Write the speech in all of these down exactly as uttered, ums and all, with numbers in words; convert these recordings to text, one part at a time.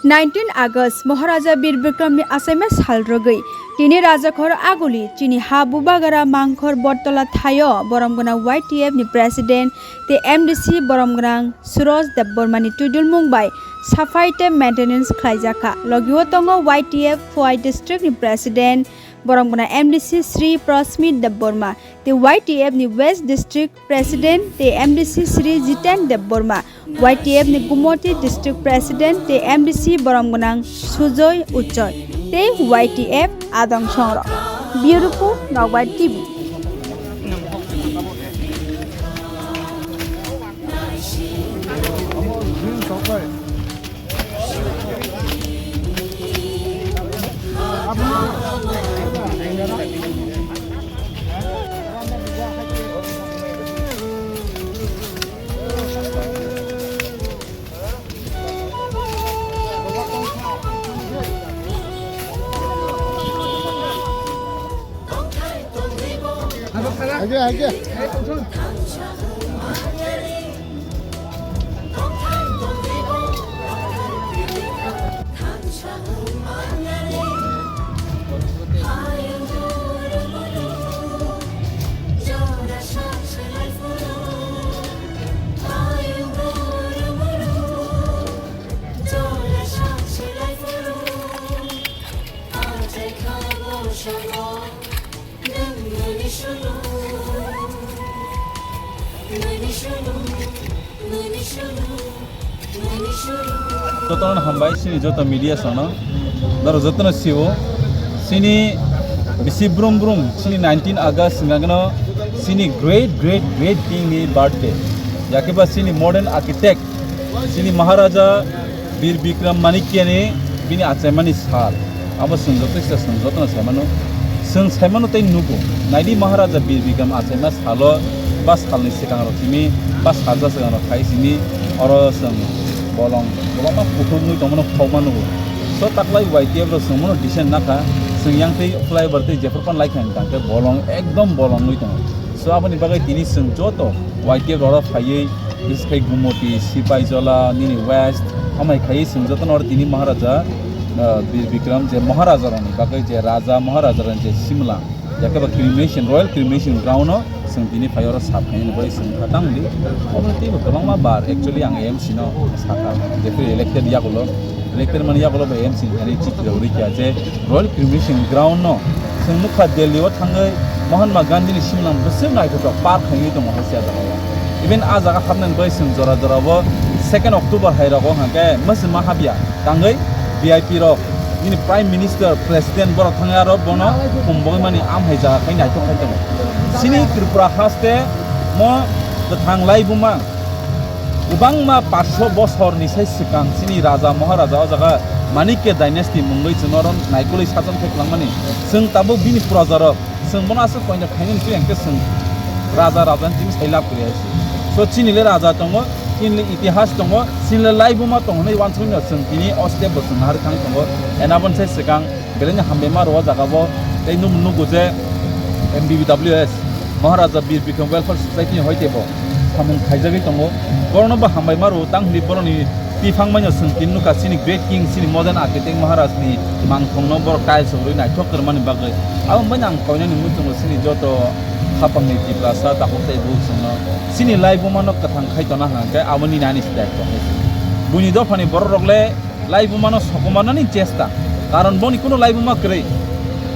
Nineteen August, Maharaja Bir Bikramni achaima sal rwgwi tini Rajakhor Aguli chini ha Bubagara Mangkhor Bottola thaio borom gwnang Y T F ni President tei M D C borom gwnang Suraj Debbarmani twijlmung bai saphai tei maintenance khlaijakha. Logio tongo Y T F Khowai District ni President borom gwnang M D C Shri Prasmit Debbarma tei Y T F ni West District President tei M D C Shri Jiten Debbarma, Y T F ni Gumoti District President tei M D C borom gwnang Sujoy Uchoy tei Y T F adong songrok. Bureau Report, Nokbar T V. Jotono hambai, chini joto media sono. Daro jotono siwo. Chini bisi brum brum, chini nineteen August hingkha keno chini great, great, great king ni birthday. Yakeba chini modern architect, chini Maharaja Bir Bikram Manikya ni bini achaimani sal. Abo chwng joto kisa chwng jotono saimano. Chwng saimano tei nugo. Naidi Maharaja Bir Bikram achaima salo ba salni swkang rok simi ba salsa swkang rok khai simi oro chwng bolong kwbangma kuthumwi tongmano khokma nugo. So taklai Y T F rok chwng mano decent nakha. Chwng yang tei flyover tei jephru pan lai kha hwn tangkhe bolong ekdom bolongwi tongo. So aboni bagwi tini chwng joto Y T F rok phaiwi Biskhe Gumoti, Sipaijola, nini West, amai khai chwng jotono oro tini Maharaja, ah, Bir Bikram je Maharaja rokni bagwi je Raja Maharaja rokni je Simla, yakeba cremation, Royal Cremation Ground o chwng tini phai oro sap khainani bai chwng kha tamni. Obo teibo kwbangma bar actually ang M C no sakha, jefre elected yagulo. Elected mani yagulo bai M C ni thani chitra uri kya je Royal Cremation Ground no chwng nukha Delhi o thangwi Mahatma Gandhi ni simnam bwswk naithotok park khainwi tongo hai se a jaga o. Even a jaga hapnani bai chwng jora jora bo second October hai rogo hwnkhe mwswma habya tangwi V I P rok nini Prime Minister, President borok thangwi aro bono kumbogwi mani am hai jaga khai naithok khai tongo. Chini Tripura haste mo kwthang laibuma Kwbangma paanch sho bosorni sai swkang chini raja maharaja o jaga Manikya dynasty mungwi chwng oro naikolwi sajon khe kwlangmani. Chwng tabuk bini projarok, chwng bono aswk koinok khainani twi hwnkhe chwng raja raja ni twi sai lab kwrwi hai se. So chini le raja tongo, chini le itihas tongo, chini le laibuma tongo hwnwi uansukmano chwng tini o step bo chwng naharwi thangwi tongo. And aboni sai swkang Belai no hambai ma rwo o jaga bo. Tei nung nugo je M B B W S, Maharaja Bir Bikram Welfare Society ni hoi tebo samung khaijagwi tongo. Borokno bo hambai ma rwo, tang hwnwi borokni tiphang maino chwng tini nukha chini great king, chini modern architect Maharaj ni mangthong no borok tiles rwi naithok kwrwmani bagwi. Abo wngmani ang koinani muchungo chini joto khapangni Tiprasa takhuk tei bukhuk chwngno chini laibuma no kwthang khai tona hwnkhe aboni nani se daityo. Buini dophani borok rok le laibuma no sokomornani chesta, karon boni kuno laibuma kwrwi,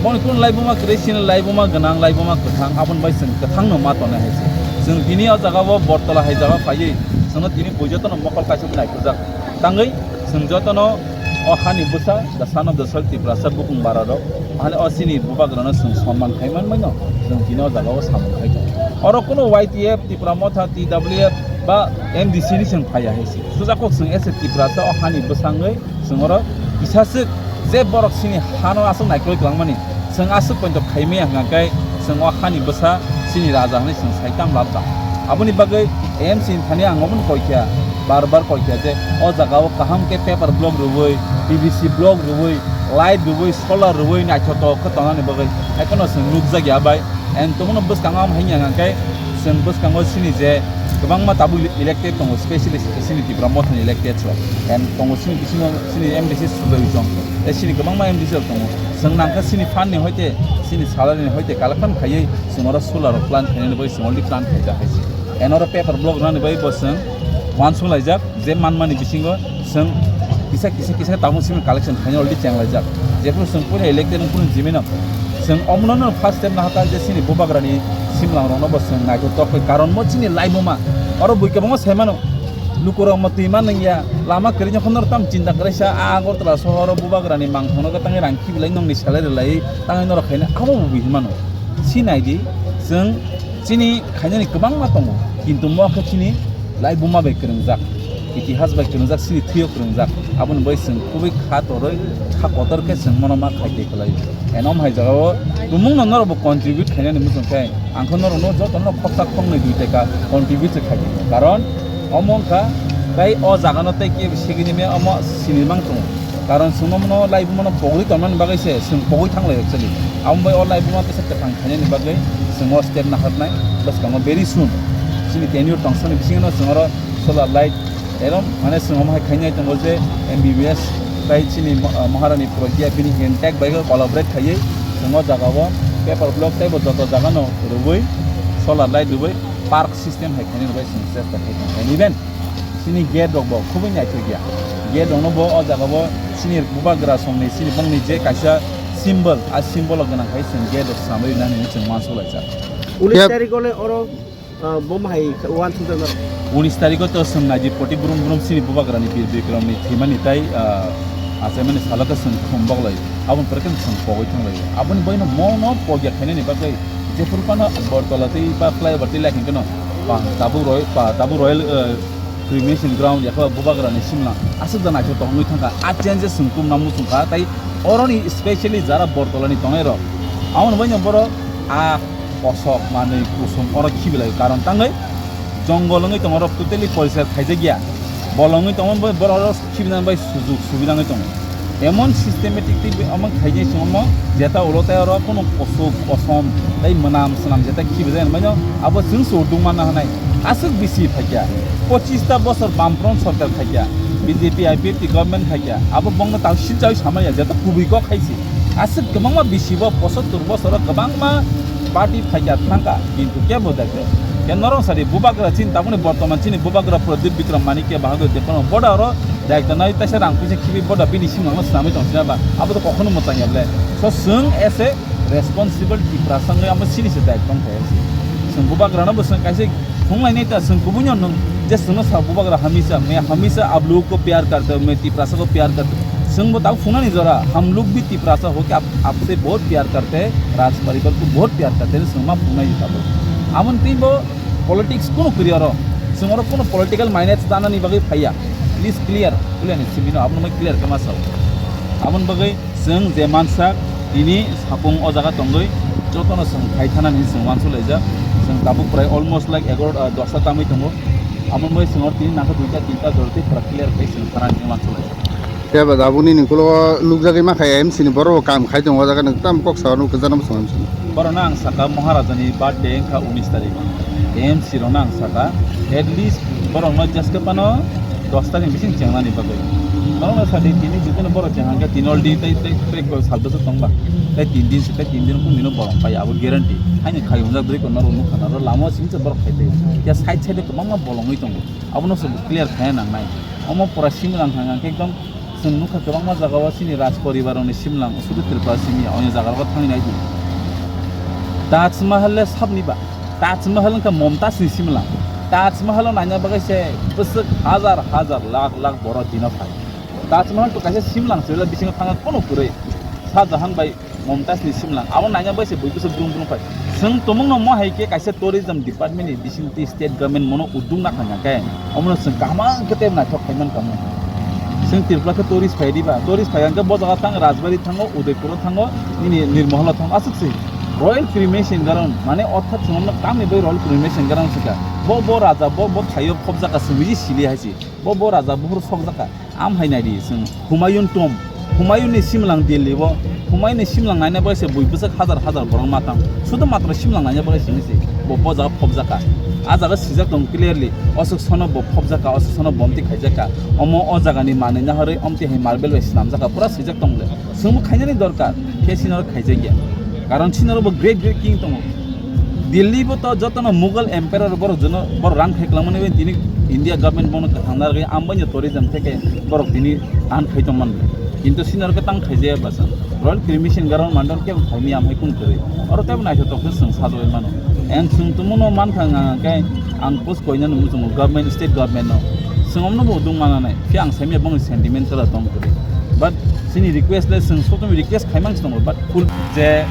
boni kuno laibuma kwrwi, chini laibuma gwnang, laibuma kwthang, aboni bai chwng kwthang no ma tongnai hai se. Chwng tini o jaga o Bortola hai jaga phaiwi chwngno tini bui jotono mokol kaisa naithokjak tangwi chwng jotono o hani bwsa, the son of the soil Tiprasa bukung bara rok, hani o chini bubagra no chwng sonman khai manmai no chwng tini o jaga o samung khai tongo. Oro kuno Y T F, Tipra Motha, T W F ba M D C ni chwng phaiya hai se. Sujakuk chwng S A Tiprasa o hani bwsangwi chwng oro kisaswk je borok chini hano aswk naikolwi kwlangmani, chwng aswk poito khaimaya hwnkha khe chwng o hani bwsa chini raja hwnwi chwng sai tam labjak. Aboni bagwi M C ni thani ang omono koikha, bar bar koikha je o jaga o kaham khe paper block rwui, P V C block rwui, light rwui, solar rwui naithotok khe tongnani bagwi haikheno chwng nukjakya bai. And tongmano bwskango amo hai wngya hwnkha khe chwng bwskango chini je Kwbangma tabuk elected tongo, specially chini Tipra Mothani elected rok. And tongo chini bisingo chini M D C Sujoy Chong. E chini kwbangma M D C rok tongo. Chwng nangkha chini fund ni hoite, chini salary ni hoite collection khaiwi chwng oro solar rok plant khainani bai chwng already plant khaijak hai se. And oro paper block rwnani bai bo chwng uansuk laijak je manmani bisingo chwng kisa kisa kisa tabuk simi collection khaina already chenglaijak. Jephuru chwng puila elected wngphuru jimino chwng omono no first step nahata je chini bubagrani simlang rokno bo chwng naithotok khe, karon mo chini laibuma oro bui kwbangma saimano. Lukurok mo twi man nangya, lama kwrwino phano tam chinta kwrwisa, a Agartala sohoro bubagrani mangkhongno tangwi rang khibilai nongni salary lai tangwi norok khaina abo bo bui hinmano. Si naidi, chwng chini khainani kwbangma tongo, kintu mo khe chini laibuma bai kwrwngjak, itihas bai kwrwngjak, chini thwio kwrwngjak, aboni bai chwng kubui kha torwi, kha kotor khe chwng mono ma khai tei kwlai. Enom hai jagao tumungno norokbo contribute khainani muchung khe, ang khe norokno jotono khoksa khoknwi dui taka contribute se khai tei, karon omo wngkha tei o jagano tei kebo segini me omo sinimang tongo. Karon chwng omono laibumano pogwi tongmani bagwi se chwng pogwi thang lai actually. Amo bai o laibuma kisa kwthang khainani bagwi chwng o step naharnai bwskango very soon. Chini tenure tongsani bisingo chwng oro solar light, erom mane chwng omo hai khainai tongo je M B B S tai chini mo-, ah, Maharani Pragya bini intact bai collaborate khaiwi chwng o jagao paper block tei bo joto jagano rwui solar light rwui park system hai khainani bai chwng chesta khai tong kha. Even chini gate rok bo khubui naithok ya. Gate rok no bo o jaga bo chini bubagra song ni chini bongni je kaisa symbol, a symbol o gwnang khai chwng gate rok samai rwna hinwi chwng uansuk laijak. Unis Yep. Tarik o le oro, ah, bom hai uansuk jak. Unis tarik o to chwng naidi poti brum brum chini bubagra ni bir bikram ni thwimani tai, ah, achaimani salo khe chwng khum boklai. Aboni pore khe chwng pogwi thang lai. Aboni boino mo no pogya khainani bagwi jephuru phano Agartala tei ba flyover tei lai khe no ba tabuk roi ba tabuk royal, ah, cremation ground, yakha bubagrani simla aswk da naithok tongwi thangkha. A changes chwng kum namu chwngkha, tai oroni specially jara Agartala ni tongnai rok, aboni bai no borok a kosok manwi kusum oro khibilai, karon tangwi jongol wngwi tongo, rok totally poriskar khaijak ya, bolong wngwi tongo, borok oro khibina bai sujuk subida wngwi tongo. Emon systematic tei omo khaijai se omo jeta ulo tei oro kunu kosok kosom tei mwnam swnam jeta khibi jai mano abo chwng se urdung manna hwnai. Aswk bisi phaikya, pochista bosor Bamfront sorkar khaikya, B J P I P F T government khaikya, abo bongno tang silchawi samaya jeta kubui kok khaisi. Aswk kwbangma bisi bo pochottor bosoro kwbangma party phaikya thangkha, kintu kebo dakhe. Khe norok sadi bubagra chini tabukni bortoman chini bubagra Pradyut Bikram Manikya Bahadur Debbarma boda oro daikta nai taisa rang puisa khibi boda bini simangno swnamwi tong sina ba abo to kokhono mwchang ya ble. So chwng as a responsible Tiprasa wngwi amo sini se daikta wngkha. Chwng bubagrano bo chwng kaisa thunglainai ta chwng kubuino nwng je chwngno sa bubagra hamisa, "Main hamisa aap log ko pyar karta hu, main Tiprasa ko pyar karta hu." Chwng bo tabuk phungnani jora, "Hum log bhi Tiprasa ho ke aap, aapse bahut pyar karte hain, Raj parivar ko bahut pyar karte hain," chwng ma phungnai tabuk. Amoni twi bo politics kunu kwrwi oro. Chwng oro kunu political minus tanani bagwi phaiya. Please clear, clear ni simi no, abono mai clear khe ma sao. Aboni bagwi chwng je mansak, tini sapung o jaga tongwi jotono chwng khai thana hinwi chwng uansuk laijak. Chwng tabuk prai almost like egaro, ah, dosta tamwi tongo. Aboni bagwi chwng oro tini nangkha duita tinta jora tei pura clear khai chwng thana hinwi uansuk laijak. Tei ba tabukni ni ulo nukjagwi mankha M C ni borok bo kam khai tongo, o jaga nwng tamo kok sao nukjagwi muchung M C ni. Borokno ang saka Maharaja ni birthday wngkha unis tarikh o. M C rokno ang saka at least borokno jeske phano dosta ni bising chengnani bagwi. Norokno sadi tini jikunu borok cheng hangkhe tini already tei, tei, tei salbwswk tongba. Tei tin din se, tei tin din kung dino borok pai abo guarantee. Haini khai hunjak dui ko norok nukha norok lama o singsa borok khai tei. Ya side side o kwbangma bolongwi tongo. Abono se clear khai nangnai. Omo pura simrang hang hang khe ekdom chwng nukha kwbangma jaga o chini Raj poribar rokni simlang sudu Tripura simi ya, onya jaga rogo thangwi nai di. Taj Mahal le sabni ba? Taj Mahal wngkha Mumtaz ni simlang. Taj Mahal o naina bagwi se bwswk hajar hajar lakh lakh borok dino phai. Taj Mahal to kaisa simlang se, bisingo thangna kono kwrwi. Shah Jahan bai Mumtaz ni simlang. Abo naina bai se bui bwswk brum brum phai. Chwng tumungno mo hai khe kaisa tourism department ni bising twi state government mono uddog nakha na khe, omono chwng kaham khe tei naithok khai man kamo. Chwng Tripura khe tourist phai diba, tourist phai hwnkhe bo jaga thang Rajbari thango, Udaipur o thango, nini Nirmahal o thango, aswk se. Royal cremation ground mane orthat chwng omono tamni bai royal cremation ground se kha. Bo, bo raja, bo, bo thaio phobjak kha, chwng bisi sili hai se. Bo, bo raja buphuru sokjak kha. Am hai nai di, chwng Humayun tomb, Humayun ni simlang Delhi o, Humaini simlang naina bagwi se bui bwswk hazar hazar borok ma tang. Sudo matra simlang naina bagwi simi se bo, bo jaga phobjak kha. A jaga sijak tong clearly. Oswk sono bo phobjak kha, oswk sono bomti khaijak kha. Omo o jagani manwi naharwi omti hai marble bai swnamjak kha. Pura sijak tong le. Chwngbo khainani dorkar. Khe sinoro khaijakya. Karon sinoro bo great great king tongo. Delhi bo to jotono Mughal Emperor borok jono borok run khai kwlangmani bai tini India government bono kwthang narwgwi ambaino tourism theke borok tini run khai tongmani. Kintu sinoro khe tang khaijaya bwsa. Royal Cremation Ground mandon kebo phaimya amhai kung kwrwi. Oro tebo naithotok khe chwng sajagwi mano. And chwng tumuno mankha nga khe ang post koinani muchungo government, state government no. Chwng omno bo udung mananai. Khe ang saimya bongni sentiment kwrwi tong kwrwi. But chini request le chwng sotumi request khaimang se tongo. But full je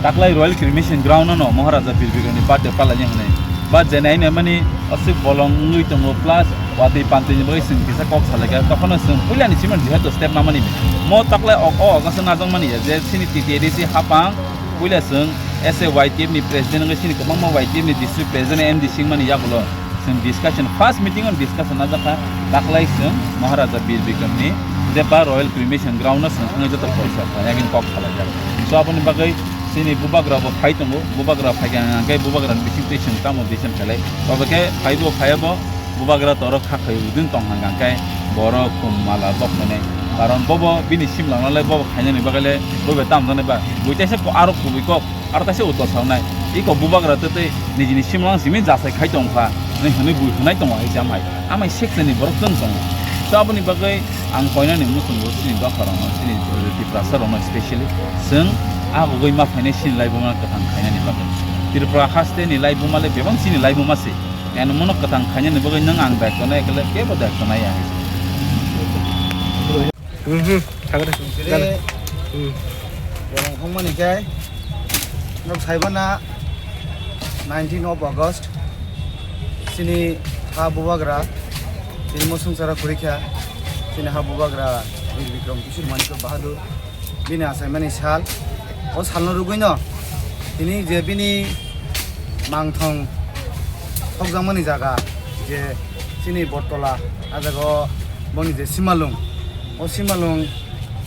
taklai Royal Cremation Ground no Maharaja Bir Bikram ni birthday palai ni hwnwi. But je nai nai mani aswk bolong wngwi tongo plus watwi pantwi ni bagwi chwng kisa kok salaikha. Tokhono chwng puila ni simi jehetu step namani. Mo taklai o, o August o najak mani ya je chini T T A D C hapang puila chwng as a Y T F ni president wngwi chini kwbangma Y T F ni district president M D C wngmani yagulo. Chwng discussion, first meeting o discussion najak kha, taklai chwng Maharaja Bir Bikram ni je ba Royal Cremation Ground no chwng thangwi joto porsa kha, yakin kok salaijak. So aboni bagwi chini bubagra bo phai tongo, bubagra phai kha hwnkhe bubagra ni bising twi chwng tamo decision khailai. Obo khe phai bo phai bo bubagra toro kha khai udin tong hwnkhe borok kum mala bok khainai. Karon bobo bini simlang nalai bobo khainani bagwi le bobo tam janai ba. Bui taisa ko aro kubui kok. Aro kaisa uto saunai, iko bubagra tei tei nijini simlang simi jasai khai tongkha, hwnwi hwnwi bui hwnai tongo hai se amai. Amai sekseni borok chwng tongo. To aboni bagwi ang koinani muchungo chini dopharokno, chini Tiprasarokno specially chwng agugwi ma phainai chini laibuma kwthang khainani bagwi. Tripura hasteni laibuma le bebak chini laibuma se. Eno mono kwthang khainani bagwi nwng ang daikto nai ekle kebo daikto nai ya hai se. Mhm, thangre. Jere Hmm. Borong hongmani khe nok saibana nineteen of August chini ha bubagra chini mosungsara khurikha chini ha bubagra Bir Bikram Kishore Manikya Bahadur bini achaimani sal. O salno rwgwino tini je bini mangthong thokjakmani jaga je chini Bortola, a jaga o boni je simalung, o simalung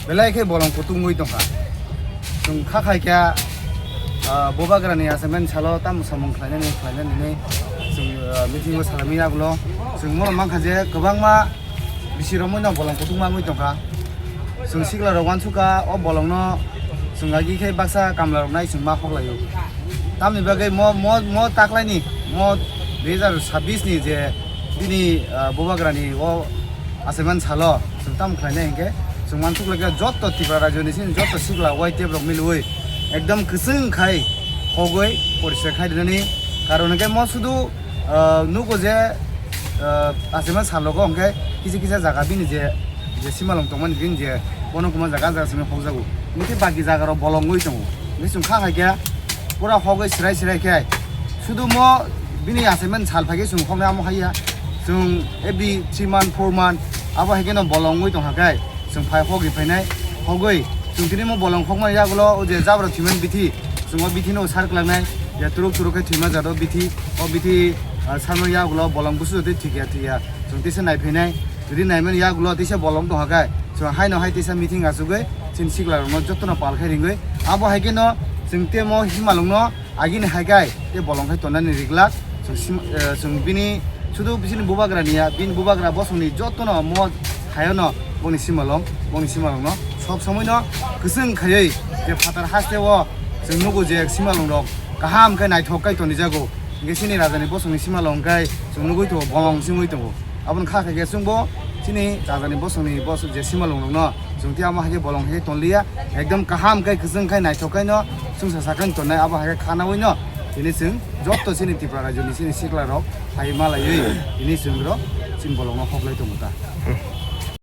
belai khe bolong kutung wngwi tongkha. Chwng kha khai khe, ah, bubagrani achaimani salo tamo samung khlainani khlainani hinwi chwng, ah, meeting o salaimani yagulo chwng bono mankha je kwbangma bisi romwi no bolong kutung ma wngwi tongkha. Chwng sikla rok uansukha, o bolongno chwng agi khe baksa kamla rok nai chwng ma hoklaio. Tamni bagwi mo, mo, mo taklaini, mo dui hazar sabbish ni je bini, ah, bubagrani o achaimani salo chwng tamo khlainai hinkhe chwng uansuk laikha joto Tripura rajyoni sini joto sikla Y T F rok milwi ekdom kwchwng khai hogwi poriskar khai rinani karon hinkhe mo sudu Ah, nugo je, ah, achaima salogo hwnkhe kisa kisa jaga bini je, je simalong tongmani bini je bono kwma jaga jaga simi hokjago. Hwnkhe baki jaga rok bolongwi tongo. Hwnkhe chwng kha hai khe pura hogwi srai srai khe sudu mo bini achaimani sal phai khe chwng hoknai amo haiya. Chwng every three month, four month abo hai kheno bolongwi tongkha khe. Chwng phai hogwi phainai, hogwi chwng tini mo bolong khokmani yagulo o je jabra thwimani bithi, chwng o bithi no sar klangnai, je turuk turuk khe thwima jado bithi, o bithi, ah, sarmani yagulo bolong busu jotoi thikya thikya chwng tisa nai phainai, jodi naimani yagulo tisa bolong tongkha khe chwng haino hai tisa meeting achugwi chini sikla rokno jotono pal khai ringwi abo hai kheno chwng temo himalongno Agini hai khe tei bolong khai tonani riglak. Chwng sim-, eh, chwng bini sudu bisini bubagra niya, bini bubagra bosongni jotono mo thayono bongni simalong, bongni simalongno sob somoino kwchwng khaiwi je phatar hasteo chwng nugo je simalongrok kaham khe naithok khe tonijago. Hwnkhe chini rajani bosongni simalong khe chwng nugwi tongo, bolong singwi tongo. Aboni kha khe chwngbo chini rajani bosongni bosong je simalongrokno chwng tei amo hai khe bolong hai khe tonliya. Ekdom kaham khe kwchwng khe naithok khe no chwngsa sakani tongnai abo hai khe khanawino tini chwng joto chini Tripura rajyoni chini sikla rok hai malaiwi tini chwng ro chini bolongno hoklai tongo ta.